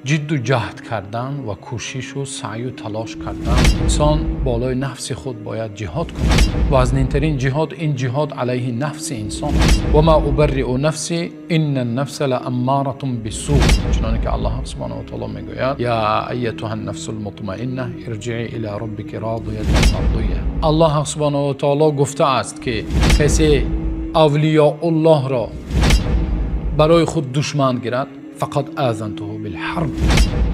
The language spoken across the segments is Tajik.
Ҷидду ҷаҳд кардан ва кӯшишу саъю талош кардан. Инсон болои нафси худ бояд ҷиҳод кунад. Вазнинтарин ҷиҳод ин ҷиҳод алайҳи нафси инсон аст. Ва ма убарриу нафси инна нафса лааммаратун биссу. Чуноне ки Аллоҳ субҳонаҳу ва таъоло мегӯяд: я айятуҳан нафсул мутмаинна ирҷиъи ила роббики родиятан мардия. Аллоҳ субҳонаҳу ва таъоло гуфтааст, ки касе авлиёуллоҳро барои худ душман гирад, фақат азантуҳу билҳарб.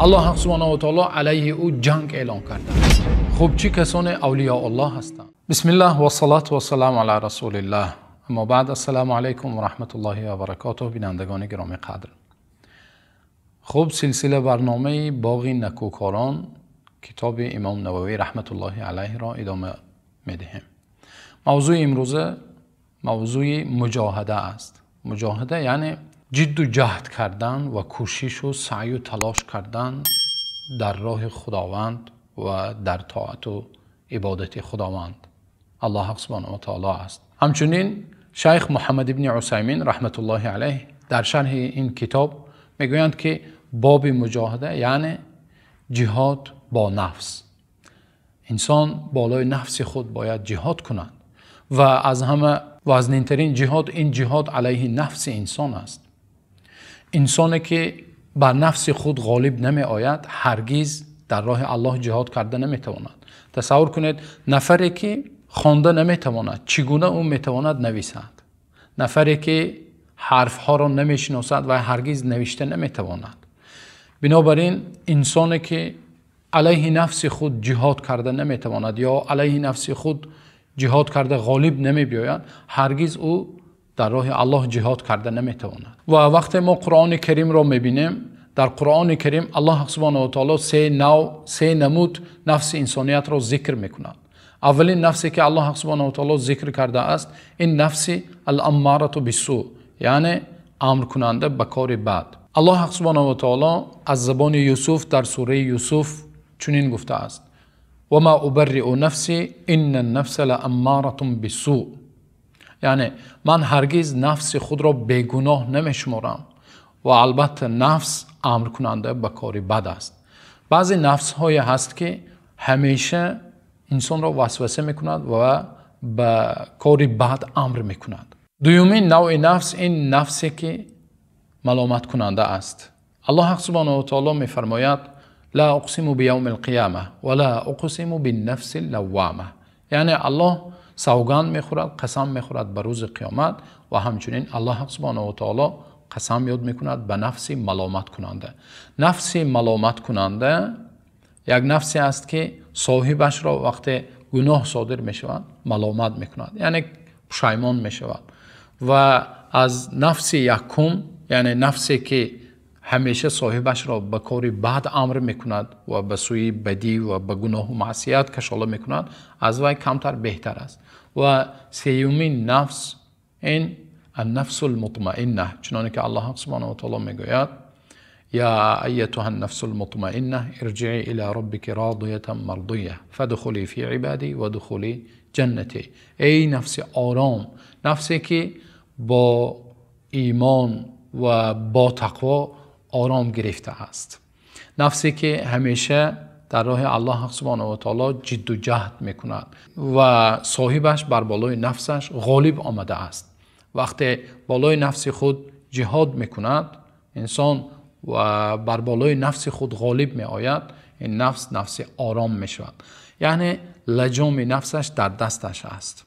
Аллоҳ субҳонаҳу ва таъоло алайҳи ӯ ҷанг эълон кардааст. Хуб, чӣ касоне авлиёуллоҳ ҳастанд? Бисмиллаҳ вассалату вассаламу ала расулиллаҳ. Аммо баъд, ассалому алайкум ва раҳматуллоҳи ва баракотуҳ. Бинандагони гиромӣ қадр, хуб, силсила барномаи боғи накӯкорон китоби имом Нававӣ раҳматуллоҳи алайҳро идома медиҳем. Мавзӯи имрӯза мавзӯи муҷоҳада аст. Муҷоҳада яъне ҷидду ҷаҳд кардан ва кӯшишу саъю талош кардан дар роҳи Худованд ва дар тоату ибодати Худованд Аллоҳ субҳонаҳу ва таъоло аст. Ҳамчунин шайх Муҳаммад ибни Усаймин раҳматуллоҳи алайҳ дар шарҳи ин китоб мегӯянд, ки боби муҷоҳада яъне ҷиҳод бо нафс. Инсон болои нафси худ бояд ҷиҳод кунад ва аз ҳама вазнинтарин ҷиҳод ин ҷиҳод алайҳи нафси инсон аст. Инсоне ки бар нафси худ ғолиб намеояд, ҳаргиз дар роҳи Аллоҳ ҷиҳод карда наметавонад. Тасаввур кунед, нафаре ки хонда наметавонад, чӣ гуна ӯ метавонад нависад? Нафаре ки ҳарфҳоро намешиносад ва ҳаргиз навишта наметавонад. Бинобар ин инсоне ки алайҳи нафси худ ҷиҳод карда наметавонад ё алайҳи нафси худ ҷиҳод карда ғолиб намебиёяд, ҳаргиз ӯ дар роҳи Аллоҳ ҷиҳод карда наметавонад. Ва вақте мо Қуръони Каримро мебинем, дар Қуръони Карим Аллоҳ субҳонаҳу ва таъоло се нав, се намуд нафси инсониятро зикр мекунад. Аввалин нафсе ки Аллоҳ субҳонаҳу ва таъоло зикр кардааст, ин нафси ал-аммарату биссу, яъне амркунанда ба кори бад. Аллоҳ субҳонаҳу ва таъоло аз забони Юсуф дар сураи Юсуф чунин гуфтааст: ва ма убарриу нафси инна нафса лааммаратун биссу. Яъне ман ҳаргиз нафси худро бегуноҳ намешуморам ва албатта нафс амркунанда ба кори бад аст. Баъзе нафсҳое ҳаст, ки ҳамеша инсонро васваса мекунад ва ба кори бад амр мекунад. Дуюмин навъи нафс ин нафсе ки маломаткунанда аст. Аллоҳ субҳонаҳу ва таъоло мефармояд: ла уқсиму биявмил қияма ва ла уқсиму биннафсил лаввама. Яъне Аллоҳ савганд мехӯрад, қасам мехӯрад ба рӯзи қиёмат ва ҳамчунин Аллоҳ субҳонаҳу ва таъоло қасам ёд мекунад ба нафси маломаткунанда. Нафси маломаткунанда як нафсе аст, ки соҳибашро вақте гуноҳ содир мешавад маломат мекунад, яъне пушаймон мешавад. Ва аз нафси якум, яъне нафсе ки ҳамеша соҳибашро ба кори бад амр мекунад ва ба сӯи бадӣ ва ба гуноҳу маъсият кашола мекунад, аз вай камтар беҳтар аст. Ва сеюмин нафс ин аннафсул мутмаинна, чуноне ки Аллоҳ субҳонаҳу ва таъоло мегӯяд: я айятуҳан нафсул мутмаинна ирҷиъи ила роббики родиятан мардия фадхули фи ибади вадхули ҷаннати. Эй нафси ором, нафсе ки бо имон ва бо тақво ором гирифтааст, нафсе ки ҳамеша дар роҳи Аллоҳ субҳонаҳу ва таъоло ҷидду ҷаҳд мекунад ва соҳибаш бар болои нафсаш ғолиб омадааст. Вақте болои нафси худ ҷиҳод мекунад инсон ва бар болои нафси худ ғолиб меояд, ин нафс нафси ором мешавад, яъне лаҷоми нафсаш дар дасташ аст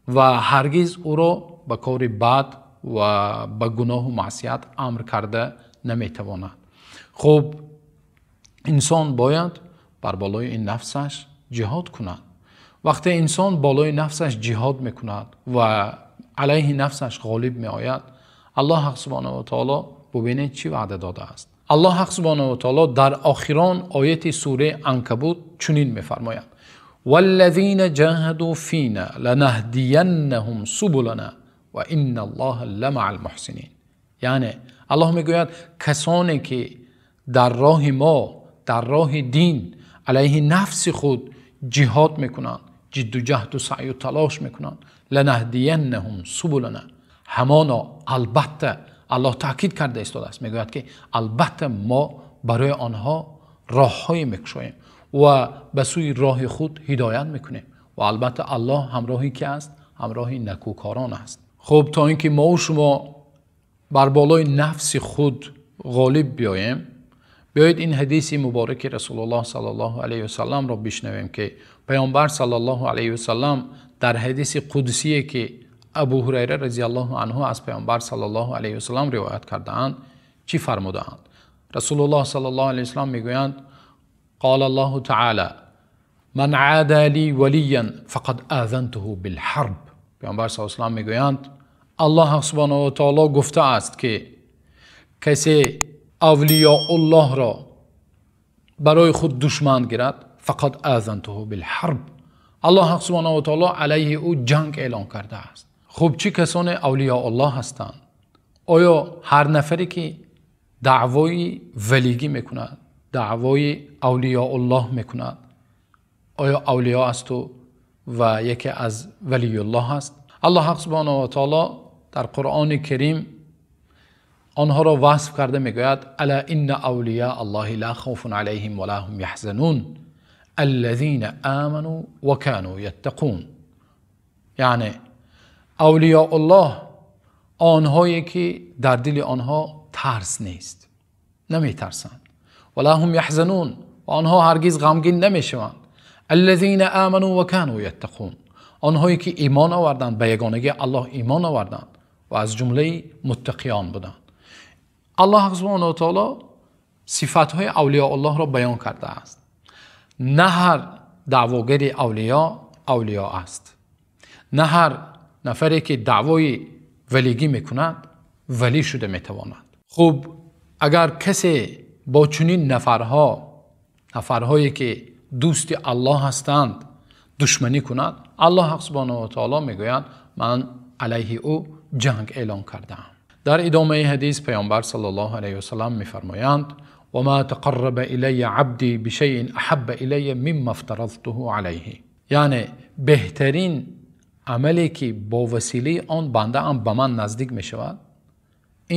ва ҳаргиз ӯро ба кори бад ва ба гуноҳу маъсият амр карда наметавонад. Хуб, инсон бояд бар болои ин нафсаш ҷиҳод кунад. Вақте инсон болои нафсаш ҷиҳод мекунад ва алайҳи нафсаш ғолиб меояд, Аллоҳ субҳонаҳу ва таъоло бубинед чӣ ваъда додааст. Аллоҳ субҳонаҳу ва таъоло дар охирон ояти сураи Анкабут чунин мефармояд: валлазина ҷаҳаду фина ланаҳдияннаҳум субулана ва инналлоҳа ламаъал муҳсинин. Яъне Аллоҳ мегӯяд касоне ки дар роҳи мо, дар роҳи дин алайҳи нафси худ ҷиҳод мекунанд, ҷидду ҷаҳду саъю талош мекунанд, ланаҳдияннаҳум субулана, ҳамоно албатта Аллоҳ таъкид карда истодааст, мегӯяд ки албатта мо барои онҳо роҳҳое мекушоем ва ба сӯи роҳи худ ҳидоят мекунем. Ва албатта Аллоҳ ҳамроҳи ки аст? Ҳамроҳи некӯкорон аст. Хуб, то инки мо ва шумо бар болои нафси худ ғолиб биёем, биёед ин ҳадиси муборак Расулуллоҳ саллаллоҳу алайҳи васаллам ро бишнавем, ки Паёмбар саллаллоҳу алайҳи васаллам дар ҳадиси қудсие ки Абу Ҳурайра разияллоҳу анҳу аз Паёмбар саллаллоҳу алайҳи васаллам ривоят кардаанд, чӣ фармудаанд? Расулуллоҳ саллаллоҳу алайҳи васаллам мегӯянд: қолаллоҳу таъоло ман ъода ли валиян фақад озантуҳу билҳарб. Паёмбар саллаллоҳу алайҳи васаллам мегӯянд: Аллоҳ субҳонаҳу ва таъоло гуфтааст, ки касе авлиёуллоҳро барои худ душман гирад, фақад озантуҳу билҳарб, Аллоҳ субҳонаҳу ва таъоло алайҳи ӯ ҷанг эълон кардааст. Хуб, чӣ касоне авлиёуллоҳ ҳастанд? Оё ҳар нафаре ки даъвои валигӣ мекунад, даъвои авлиёуллоҳ мекунад, оё авлиё аст ва яке аз валиюллоҳ аст? Аллоҳ субҳонаҳу ва таъоло дар Қуръони Карим онҳоро васф карда мегӯяд: ала инна авлиёаллоҳи ла хавфун алайҳим ва ла ҳум яҳзанун аллазина аману ва кану яттақун. Яъне авлиёуллоҳ онҳое ки дар дили онҳо тарс нест, наметарсанд, ва ла ҳум яҳзанун, ва онҳо ҳаргиз ғамгин намешаванд. аллазина аману ва кану яттақун, онҳое ки имон оварданд, ба ягонагии Аллоҳ имон оварданд ва аз ҷумлаи муттақиён буданд. Аллоҳ субҳонаҳу ва таъоло сифатҳои авлиёуллоҳро баён кардааст. На ҳар даъвогари авлиё авлиё аст, на ҳар нафаре ки даъвои валигӣ мекунад валӣ шуда метавонад. Хуб, агар касе бо чунин нафарҳо, нафарҳое ки дӯсти Аллоҳ ҳастанд, душманӣ кунад, Аллоҳ субҳонаҳу ва таъоло мегӯяд: ман алайҳи ӯ ҷанг эълон кардаам. Дар идомаи ҳадис Паёмбар саллаллоҳу алайҳи васаллам мефармоянд: ва ма тақарраба илайя абдӣ бишайин аҳабба илайя мимма афтарадтуҳу алайҳи. Яъне беҳтарин амале ки бо василаи он бандаам ба ман наздик мешавад,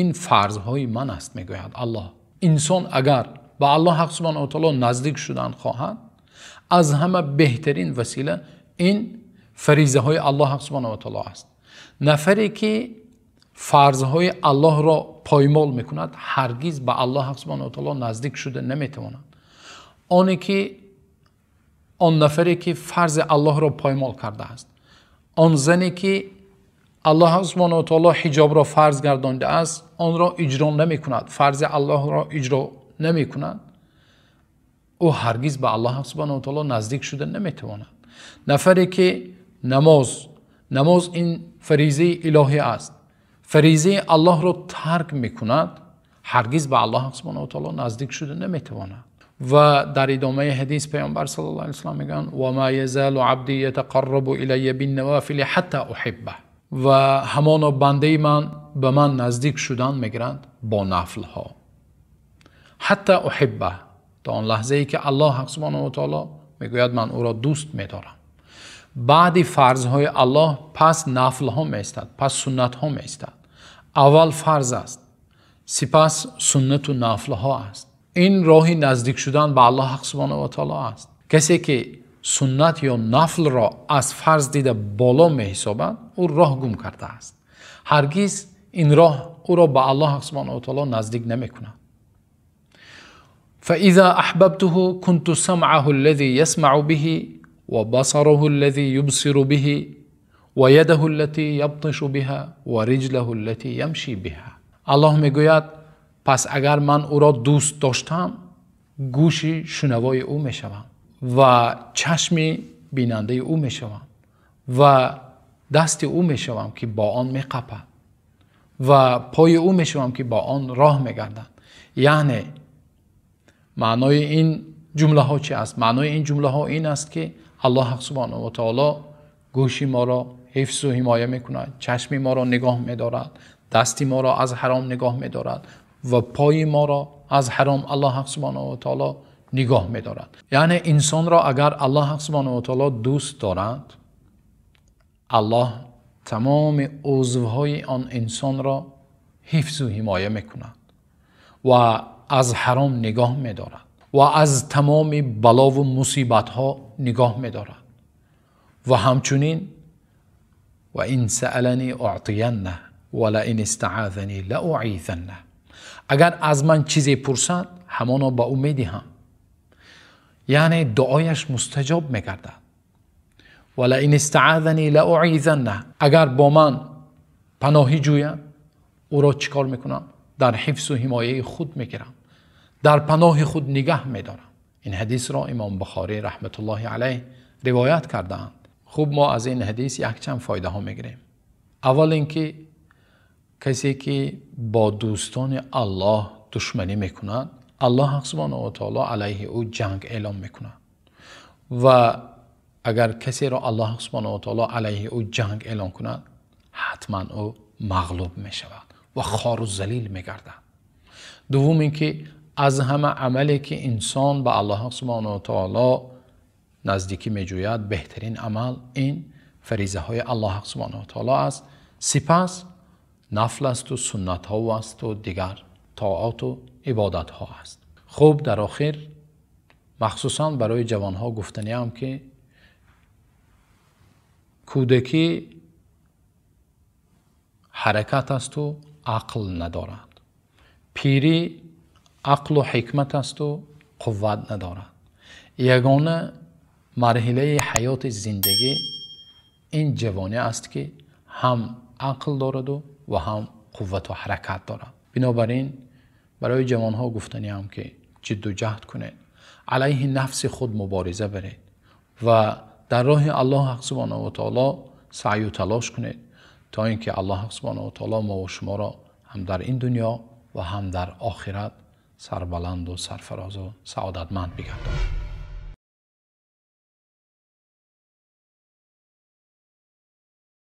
ин фарзҳои ман аст, мегӯяд Аллоҳ. Инсон агар ба Аллоҳ субҳонаҳу ва таъоло наздик шудан хоҳад, аз ҳама беҳтарин васила ин фаризаҳои Аллоҳ субҳонаҳу ва таъоло аст. Нафаре ки фарзҳои Аллоҳро поймол мекунад, ҳаргиз ба Аллоҳ субҳонаҳу ва таъоло наздик шуда наметавонад. Оне ки он нафаре ки фарзи Аллоҳро поймол кардааст, он зане ки Аллоҳ субҳонаҳу ва таъоло ҳиҷобро фарз гардондааст, онро иҷро намекунад, фарзи Аллоҳро иҷро намекунад, ӯ ҳаргиз ба Аллоҳ субҳонаҳу ва таъоло наздик шуда наметавонад. Нафаре ки намоз ин фаризаи илоҳӣ аст, фаризаи Аллоҳро тарк мекунад, ҳаргиз ба Аллоҳ субҳонаҳу ва таъоло наздик шуда наметавонад. Ва дар идомаи ҳадис Паёмбар саллаллоҳу алайҳи васаллам мегӯянд: ва ма язалу абдӣ ятақаррабу илайя биннавофили ҳатта уҳиббаҳ. Ва ҳамоно бандаи ман ба ман наздик шудан мегиранд бо нафлҳо, ҳатта уҳиббаҳ, то он лаҳзае ки Аллоҳ субҳонаҳу ва таъоло мегӯяд ман ӯро дӯст медорам. Баъди фарзҳои Аллоҳ пас нафлҳо меистад, пас суннатҳо меистад. Аввал фарз аст, сипас суннату нафлҳо аст. Ин роҳи наздик шудан ба Аллоҳ субҳонаҳу ва таъоло аст. Касе ки суннат ё нафлро аз фарз дида боло меҳисобад, ӯ роҳ гум кардааст. Ҳаргиз ин роҳ ӯро ба Аллоҳ субҳонаҳу ва таъоло наздик намекунад. فإذا أحببته كنت سمعه الذي يسمع به وبصره الذي يبصر به ويده التي يبطش بها ورجله التي يمشي بها. الله میگوید پس اگر من او را دوست داشتم، گوشی شنوای او میشوم و چشمی بیننده او میشوم و دست او میشوم که با آن میقپد و پای او میشوم که با آن راه میگردد. یعنی معنای این جمله ها چی است؟ معنای این جمله ها این است که الله سبحانه و تعالی گوشی ما را حفظ و حمایه میکند، چشمی ما را نگاه میدارد، دستی ما را از حرام نگاه میدارد و پای ما را از حرام الله سبحانه و تعالی نگاه میدارد. یعنی انسان را اگر الله سبحانه و تعالی دوست دارد، الله تمام عضوهای آن انسان را حفظ و حمایه میکند و аз ҳаром нигоҳ медорад ва аз тамоми бало ва мусибатҳо нигоҳ медорад. Ва ҳамчунин ва ин саалани уътиянна ва лаин истаъазани лаъизанна, агар аз ман чизе пурсад ҳамоно ба ӯ медиҳам, яъне дуояш мустаҷоб мегардад. Ва лаин истаъазани лаъизанна, агар бо ман паноҳӣ ҷӯяд ӯро чӣ кор мекунам? Дар ҳифзу ҳимояи худ мегирам, дар паноҳи худ нигаҳ медорам. Ин ҳадисро имом Бухорӣ раҳматуллоҳи алайҳ ривоят кардаанд. Хуб, мо аз ин ҳадис якчанд фоидаҳо мегирем. Аввал инки касе ки бо дӯстони Аллоҳ душманӣ мекунад, Аллоҳ субҳонаҳу ва таъоло алайҳи ӯ ҷанг эълом мекунад. Ва агар касеро Аллоҳ субҳонаҳу ва таъоло алайҳи ӯ ҷанг эълом кунад, ҳатман ӯ мағлуб мешавад ва хору залил мегардад. Дуввум инки аз ҳама амале ки инсон ба Аллоҳ субҳонаҳу ва таъоло наздикӣ меҷӯяд, беҳтарин амал ин фаризаҳои Аллоҳ субҳонаҳу ва таъоло аст. Сипас нафл аст ва суннатҳо аст ва дигар тоат ва ибодатҳо аст. Хуб, дар охир махсусан барои ҷавонҳо гуфтаниам ки кӯдакӣ ҳаракат аст ва ақл надорад, пирӣ ақлу ҳикмат аст ва қувват надорад. Ягона марҳилаи ҳаёти зиндагӣ ин ҷавонӣ аст ки ҳам ақл дорад ва ҳам қуввату ҳаракат дорад. Бинобар ин барои ҷавонҳо гуфтаниам ки ҷидду ҷаҳд кунед, алайҳи нафси худ мубориза баред ва дар роҳи Аллоҳ субҳонаҳу ва таъоло саъю талош кунед то инки Аллоҳ субҳонаҳу ва таъоло мо ва шуморо ҳам дар ин дунё ва ҳам дар охират сарбаланд ва сарфароз ва саодатманд бигардонад.